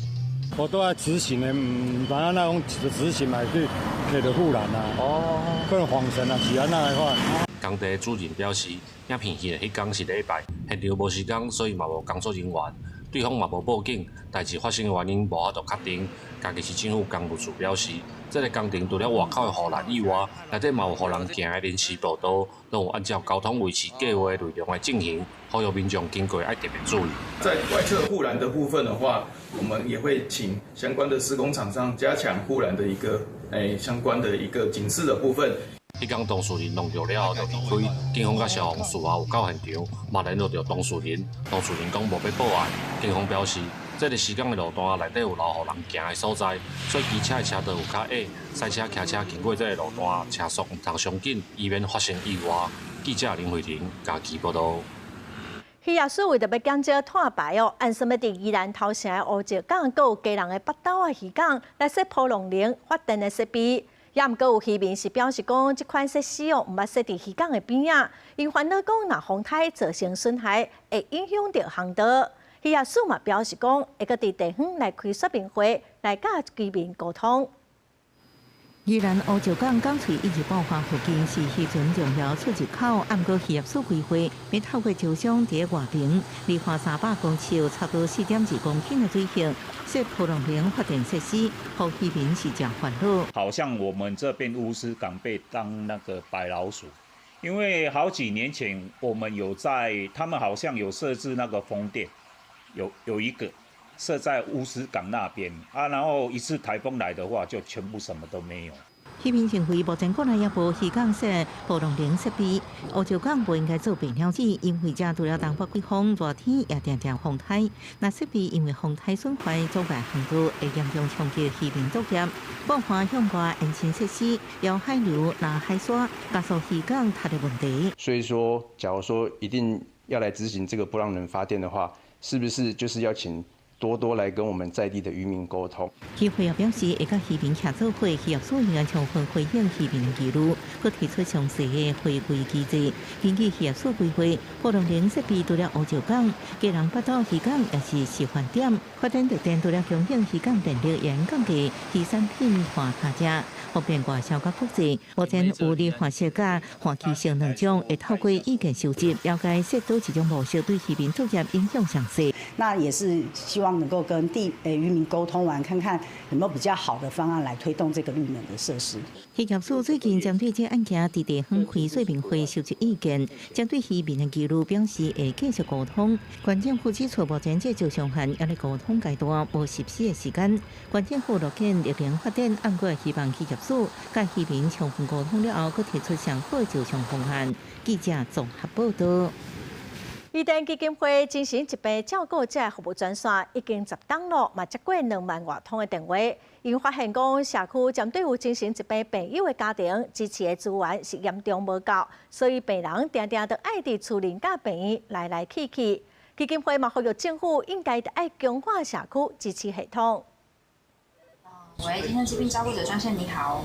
我都愛直行的，毋知影哪講直行嘛去揢著護欄啊。哦，可能晃神啊，是按怎的款。工地主任表示，影片翕的彼工是禮拜，現場無時間，所以嘛無工作人員，對方嘛無報警，代誌發生的原因無法度確定。嘉義市政府工務處表示，這个工程除了外口的護欄以外，內底嘛有予人行的臨時步道，攏有按照交通維持計畫內容來進行，呼籲民眾經過愛特別注意。在外側護欄的部分的話，我們也會請相關的施工廠商加強護欄的一個相關的一個警示的部分。彼工當事人弄著了後就離開，警方佮消防事後有到現場，嘛聯絡著當事人，當事人講無欲報案。警方表示，這个施工的路段內底有留予人行的所在，所以機車的車道有較矮，賽車、騎車經過這个路段，車速毋通傷緊，以免發生意外。記者林慧玲嘉義報導。漁業署為著欲減少碳排哦，按算欲佇宜蘭頭城的烏石港，閣有基隆的北斗仔漁港來設波浪能發電的設備。也毋過有漁民是表示講，這款設施哦，毋捌設佇漁港的邊仔，𪜶煩惱講，若風颱造成損害，會影響著航道。漁業署嘛表示講，會閣佇地方來開說明會，來佮居民溝通。宜蘭烏石港港喙以及寶華附近是漁船重要出入口，毋過漁業署規劃，欲透過招商佇外爿，離岸300公尺，差不多4.2公頃的水域，設波浪能發電設施，予漁民是誠煩惱。好像我們這邊烏石港被當那個白老鼠，因為好幾年前我們有在，他們好像有設置那個風電，有一個。設在烏石港那邊啊，然後一次颱風來的話，就全部什麼都沒有。漁民認為，目前國內猶無漁港設波浪能設備，烏石港無應該做白鳥子，因為這除了東北季風，熱天也定定風颱。若設備因為風颱損壞，阻礙航道，會嚴重衝擊漁民作業。寶華向外延伸設施，搖海流、拉海沙，加速漁港塌的問題。所以說，假如說一定要來執行這個波浪能發電的話，是不是就是要請多多來跟我們在地的漁民溝通。漁會也表示，會佮漁民協做伙，漁業署應該充分回應漁民的疑慮，閣提出詳細的回饋機制。根據漁業署規劃，波浪能設備除了烏石港、基隆北斗漁港也是示範點。發展綠電除了供應漁港電力，也降低漁產品換差價，方便外銷佮國際。目前有離岸式佮換氣式兩種，會透過意見收集，了解設佗一種模式對漁民作業影響詳細。那也是希望能夠跟漁民溝通完，看看有沒有比較好的方案來推動這個綠能的設施。漁業署最近針對這案件，佇地方開說明會收集意見，針對漁民的疑慮表示會繼續溝通。縣政府指出，目前這招商案猶咧溝通階段，無實施的時間。縣政府樂見綠能發展，毋過希望漁業署佮漁民充分溝通了後，閣提出上好的招商方案。記者綜合報道。伊甸基金會精神疾病照顧者服務專線已經10冬囉，嘛接過2萬外通的電話。𪜶發現講，社區針對有精神疾病病友的家庭支持的資源是嚴重無夠，所以病人定定都愛佇厝內佮病院來來去去。基金會嘛呼籲政府應該愛強化社區支持系統。喂，精神疾病照顧者專線，你好。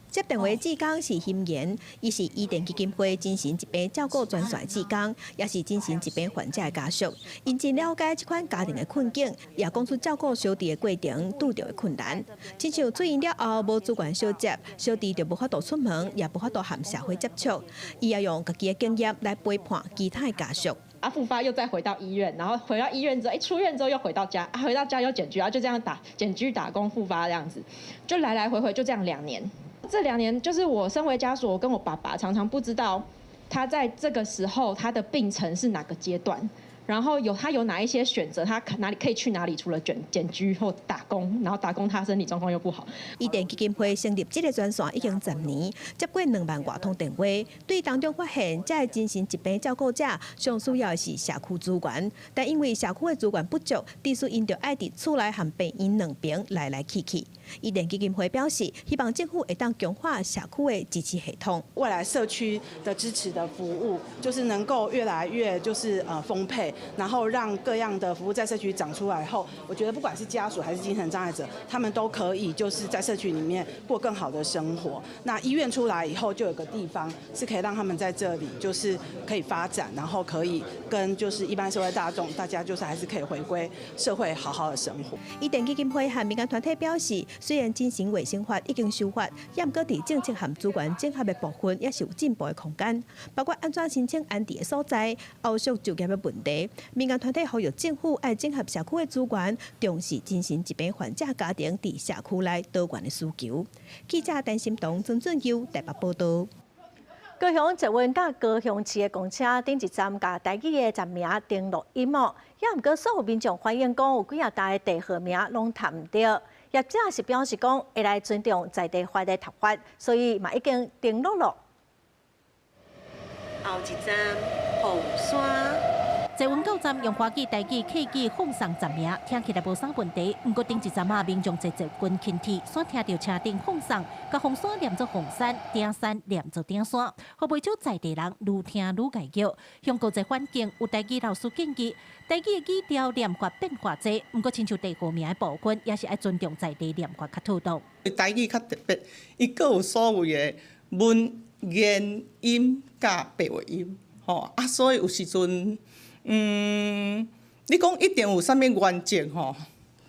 接電話志工是欣妍，伊是伊甸基金會精神疾病照顧專線志工，也是精神疾病患者的家屬。𪜶真了解這款家庭的困境，也講出照顧小弟的過程拄著的困難。親像出院了後無資源相接，小弟就無法度出門，也無法度和社會接觸。伊也用家己的經驗來陪伴其他的家屬。啊，復發又再回到醫院，然後回到醫院之後，出院之後又回到家，啊，回到家又簡居，啊，就這樣打簡居打工復發這樣子，就來來回回就這樣2年。這2年就是我身為家屬，我跟我爸爸常常不知道他在這個時候他的病程是哪個階段，然後他有哪一些選擇，他哪裡可以去哪裡，除了簡居或打工，然後打工他身體狀況又不好。伊甸基金會成立這個專線已經10年，接過2萬外通電話，對當中發現，這个精神疾病照顧者上需要的是社區資源，但因為社區的資源不足，致使𪜶著愛佇厝內和病院兩邊來來去去。伊甸基金會表示，希望政府會當強化社區的支持系統。未來社區的支持的服務，就是能夠越來越就是豐沛，然後讓各樣的服務在社區長出來後，我覺得不管是家屬還是精神障礙者，他們都可以就是在社區裡面過更好的生活。那醫院出來以後，就有個地方是可以讓他們在這裡就是可以發展，然後可以跟就是一般社會大眾，大家就是還是可以回歸社會好好的生活。伊甸基金會和民間團體表示，雖然精神衛生法已經修法，毋過佇政策和資源整合的部分，也是有進步的空間，包括按怎申請安置的所在、後續就業的問題。民間團體呼籲政府愛整合社區的資源，重視精神疾病患者家庭佇社區內多元的需求。記者陳心彤、曾俊佑台北報道。高雄捷運佮高雄市的公車頂一站共台語的站名登錄音哦，也毋過所有民眾反映講有幾仔大的地號名攏讀毋著。業者是表示講會來尊重在地法的讀法，所以嘛已經登錄囉。後一站鳳山。捷運到站用華語、台語、客語放送站名，聽起來無啥問題。毋過頂一站啊，民眾坐捷運輕鐵，煞聽著車頂放送，共鳳山念做鳳山，鼎山念做鼎山，予袂少在地人愈聽愈礙叫。向國際環境有台語老師建議，台語的語調念法變化濟，毋過親像地號名的部分，也是愛尊重在地念法較妥當。台語較特別，伊閣有所謂的文言音佮白話音，吼啊，所以有時陣。你講一定有啥物原則吼？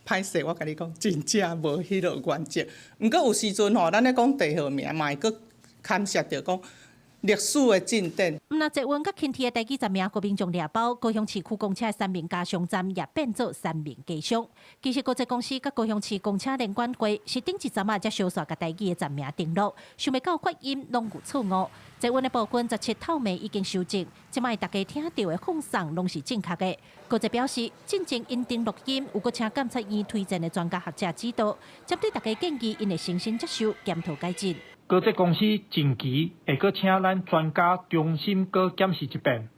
歹勢，我共你講，真正無彼落原則。毋過有時陣吼，咱咧講地號名，嘛會閣牽涉著講歷史的進展。毋但捷運佮輕鐵的台語站名，予民眾掠包，高雄市區公車三民家鄉站也變做三民家鄉。其實高鐵公司佮高雄市公車聯管會是頂一陣仔才相續共台語的站名登錄，想袂到發音攏有錯誤。捷運的部分17透明已經修正，這擺大家聽著的放送攏是正確的。高鐵表示，進前𪜶登錄音有閣請監察院推薦的專家學者指導，針對大家建議，𪜶會誠心接受檢討改進。高鐵公司近期會閣請咱專家重新閣檢視一遍，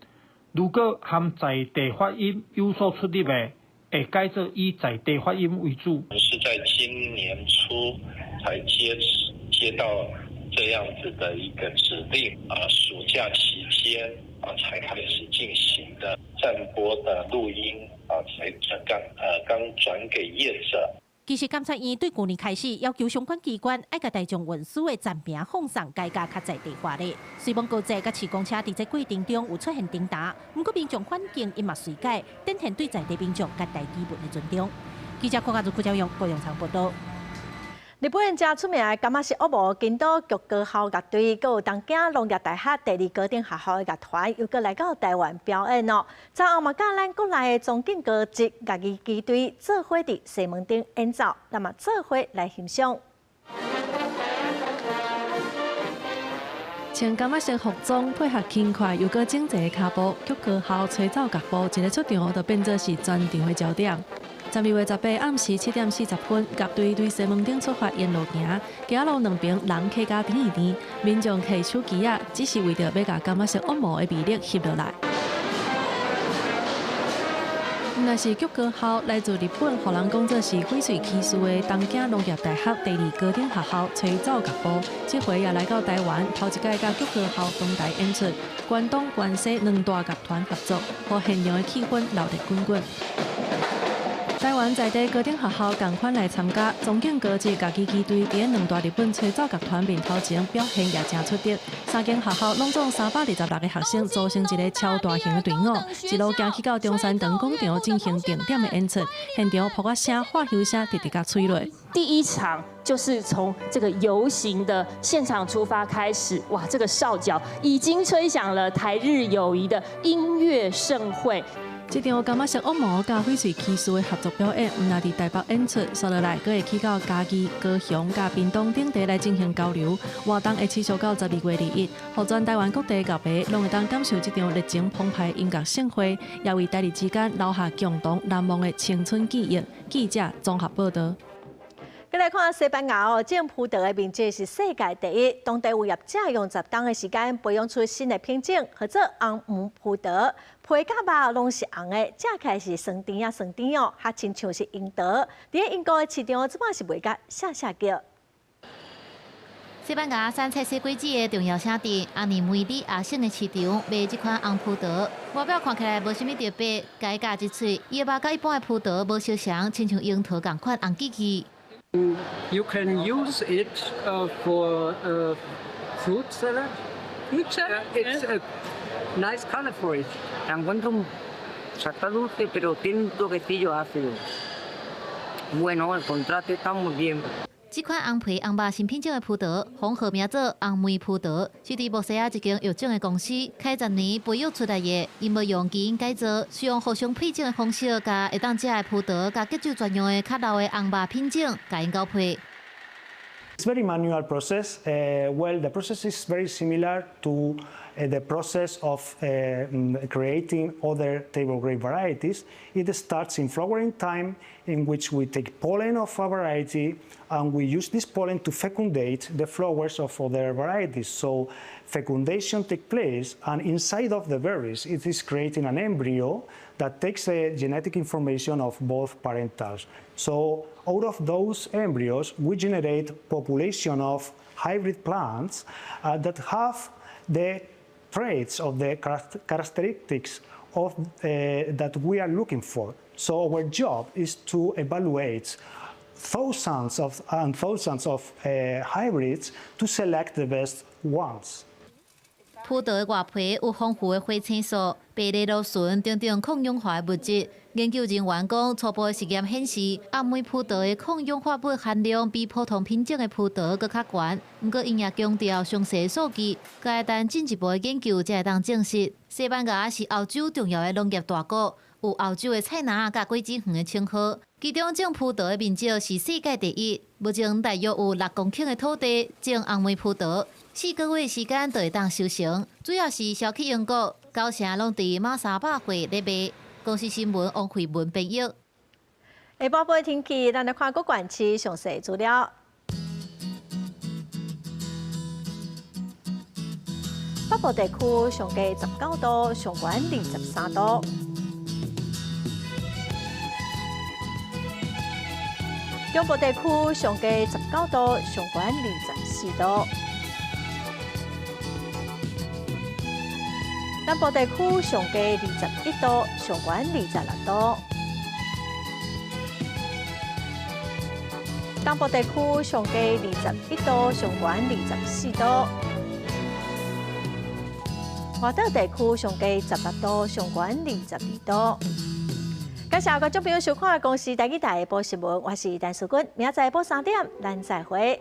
如果和在地發音有所出入的，會改做以在地發音為主。是在今年初才接到這樣子的一個指令，啊，暑假期間啊才開始進行的站播的錄音啊，才剛轉給業者。其實監察院對舊年開始要求相關機關愛共大眾運輸的站名放送改甲較在地化咧。雖罔高鐵佮市公車佇這過程中有出現停頓，毋過民眾反應𪜶嘛隨改，展現對在地民眾佮台語文的尊重。記者郭家如、郭昭勇、郭永昌報道。日本誠出名的柑仔色惡魔京都菊高校樂隊，閣有東京農業大學第二高等學校的樂團，又閣來到台灣表演哦。昨昏嘛，佮咱國內的松景高職樂藝機隊做伙佇西門町演奏，那麼做伙來欣賞。穿柑仔色服裝，配合輕快又閣整齊的跤步，菊高校吹奏樂部一个出場就變做是全場的焦點。12月18暗時7點40分，樂隊對西門町出發，沿路行，街仔路兩邊人客甲甜甜，民眾提手機仔，只是為著欲共柑仔色惡魔的魅力翕落來。毋但是菊高校來自日本，予人講做是翡翠騎士的東京農業大學第二高等學校吹奏樂部，這回也來到台灣，頭一擺佮菊高校同台演出，關東關西兩大樂團合作，予現場的氣氛鬧熱滾滾。台灣在地高等學校仝款來參加，松景高職樂藝機隊佇兩大日本吹奏樂團面頭前表現也誠出色。三間學校攏總326個學生組成一個超大型的隊伍，一路行去到中山堂廣場進行定點的演出，現場噗仔聲、喝挾聲直直共催落。第一場就是從這個遊行的現場出發開始，哇！這個哨角已經吹響了台日友誼的音樂盛會。這場柑仔色惡魔佮翡翠騎士的合作表演，毋但佇台北演出，紲落來閣會去到嘉義、高雄佮屏東等地來進行交流。活動會持續到12月21，予全台灣各地樂迷攏會當感受這場熱情澎湃的音樂盛會，也為台日之間留下共同難忘的青春記憶。記者綜合報導。閣來看西班牙哦，種葡萄的面積是世界第一。當地有業者用10冬的時間培養出新的品種，號做紅黃葡萄，皮佮肉攏是紅的，食起來是酸甜仔酸甜哦，較親像是櫻桃。佇咧英國的市場這擺是賣甲嚇嚇叫。西班牙產切西果子的重要城鎮阿尼梅里亞省的市場賣這款紅葡萄，外表看起來無啥物特別，共咬一喙，伊的肉佮一般的葡萄無相仝，親像櫻桃仝款紅吱吱。 You can use it for fruit salad. Fruit salad? It's a nice color for it. La encuentro, o sea, está dulce, pero tiene un toquecillo ácido. Bueno, el contraste está muy bien. 這款紅皮紅肉新品種的葡萄，封號名做紅莓葡萄，是佇墨西亞一間育種的公司開10年培育出來的。𪜶無用基因改造，是用互相配種的方式，共會當食的葡萄，佮結酒專用的較老的紅肉品種，共𪜶交配。 It's very manual process. Well, the process is very similar to the process of creating other table grape varieties. It starts in flowering time, in which we take pollen of a variety and we use this pollen to fecundate the flowers of other varieties. So fecundation takes place, and inside of the berries, it is creating an embryo that takes the genetic information of both parentals. So out of those embryos, we generate population of hybrid plants that have the traits of the characteristics of that we are looking for. So our job is to evaluate thousands of and thousands of hybrids to select the best ones. 葡萄的外皮有豐富的花青素、白藜蘆醇等等抗氧化的物質。研究人員講，初步的實驗顯示，紅莓葡萄的抗氧化物含量比普通品種的葡萄閣較懸。毋過，𪜶也強調詳細數據，該等進一步的研究才會當證實。西班牙是歐洲重要的農業大國，有歐洲的菜籃佮果子園的稱號。其中種葡萄的面積是世界第一，目前大約有6公頃的土地種紅莓葡萄，4個月時間就會當收成。主要是銷去英國，九成攏佇瑪莎百貨咧賣。公視新聞王慧文編譯。下晡晡天氣，咱來看各縣市詳細資料。北部地區上低19度，上懸23度。中部地區上低19度，上懸24度。南部地區上低21度，上懸26度。東部地區上低21度，上懸24度。外島地區上低16度，上懸22度。感謝觀眾朋友收看《公視台語台》的報新聞，我是陳淑君，明仔載下晡3點，咱再會。